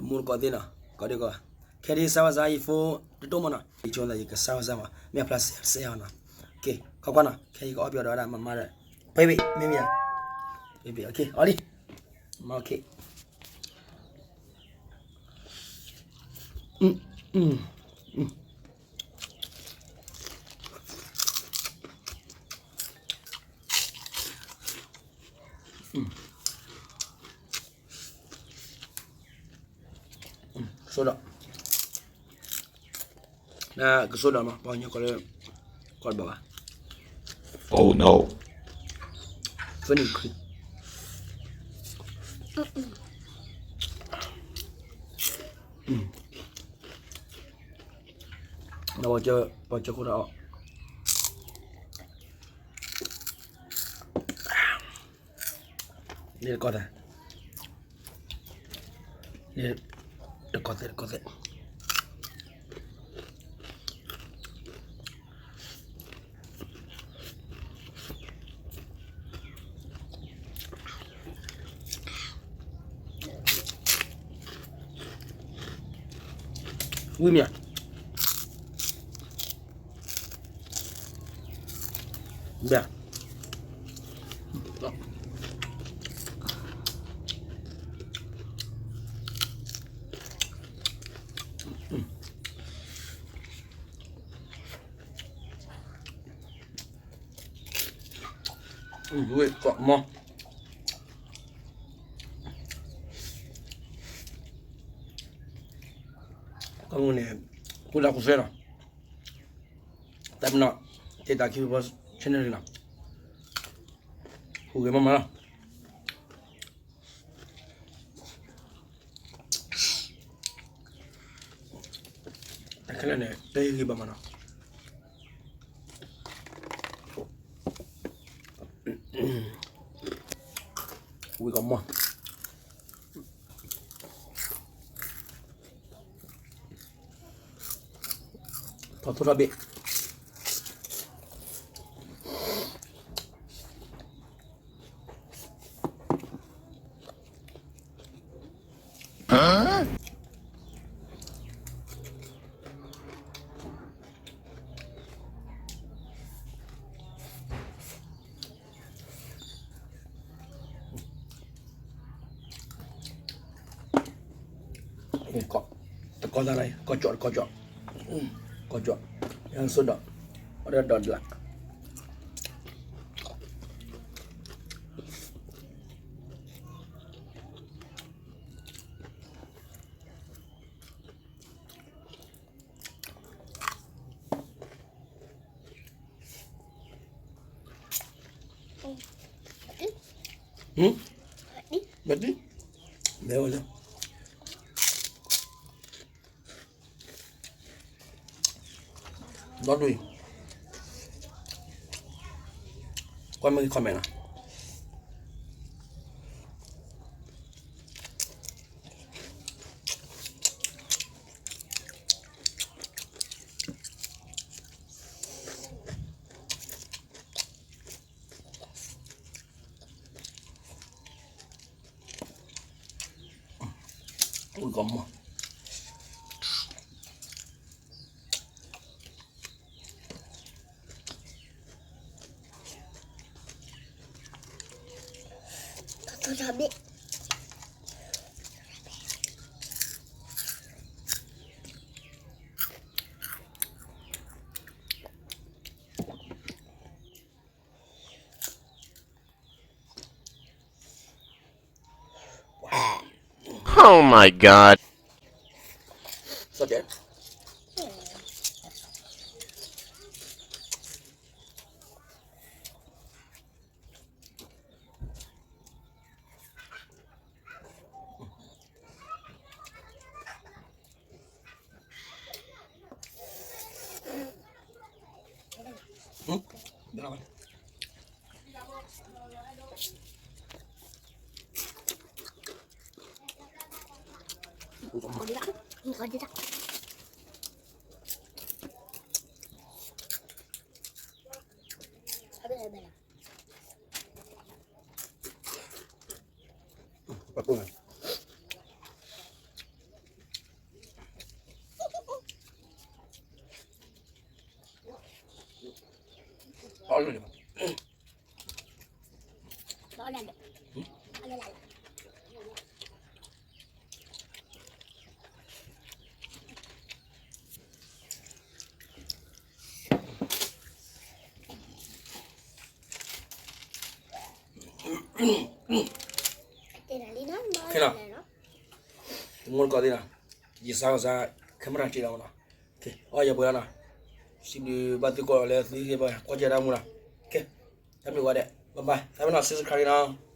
မူတကိးသ့ၣ်နီၤ, ကိးဒံကိး, ခဲဒံးစၢ်ဝဲစၢ်ယဖိတတိၢ်မနီၤ, ယဆိသးယကစၢ်ဝဲစၢ်မး မ့ၢ်အဖျါစဲစဲအီၤနီၤ, ကဲ ခီကွၢ်နီၤ, ခဲယကအီၣ်ပယီၤဒီးဝဲဒၣ်မၤမၤဒီး, ဖဲဘ့ၣ်မ့ၢ်မ့ၢ်ဧါ, ဖဲဘ့ၣ် အီၣ်လံ, မၤ ကဆိဒီး, ကဆိဒီးမး ပှၤကညီကိးလၢ, ကီးတဘၣ်ဘၣ်, Oh no. Finish. ပှၤကၠီခိၣ်တၢ်အီၣ်, န့ၣ်တကီၢ်သး, န့ၣ်တကီၢ်သဲးတကီၢ်သဲး ဝံၤမ့ၢ်ဧါ, ဘၣ် ဝ့ၢ် ကီးမီ, ကီးမီန့ၣ် ဃူဒၣ်ဃူဆဲလီၤ, တၢ်ပနီၣ် တ့တၢ်ခံဖီ channel လီၤ, ဟူးဂဲၤမးမးလီၤ. တၢ်ခဲလၢာ်န့ၣ် တဟ့ၣ်ဂံၢ်ဘၣ်မးနီၤ, ဝံၤကီးမီ, ထီၣ်ထိၣ်ထီၣ်ဘ့ၣ်, တကီၢ်သးလၢ ကီၢ်ကၠီၣ်တကီၢ်ကၠီၣ်, ကီၢ်ကၠီၣ်, ယဆိဒီး, အီၣ်ဒီးဒၣ်, ဘၣ်တံၢ်, ဘၣ်ဝဲလၢ ဒီဒူၣ်အံၤ, ကွၢ်မ့ၢ်ဂ့ၤ comment နီၤ. ဝံၤကီးမီ, စီၤကဲး, ပှၤကိးန့ၣ်, အီၣ်လၢန့ၣ်ဘၣ် ခဲနီၤ, တမူတကိးသ့ၣ်နီၤ, ယစးကစး ခဲမုၢ်တၢ်စ့လီၤမနီၤ, အီၣ်ယပှဲၤလီၤနီၤ, စံးဘျုးဘၣ်သုကိးဂၤလၢသုဟ့ၣ်ပှၤကွၢ်ကၢတၢ်မူနီၤ, ခဲ, တၢ်ဘျုးဝဲဒၣ်, bye bye, သးမ့ၢ်နီၤ subscribe နီၤ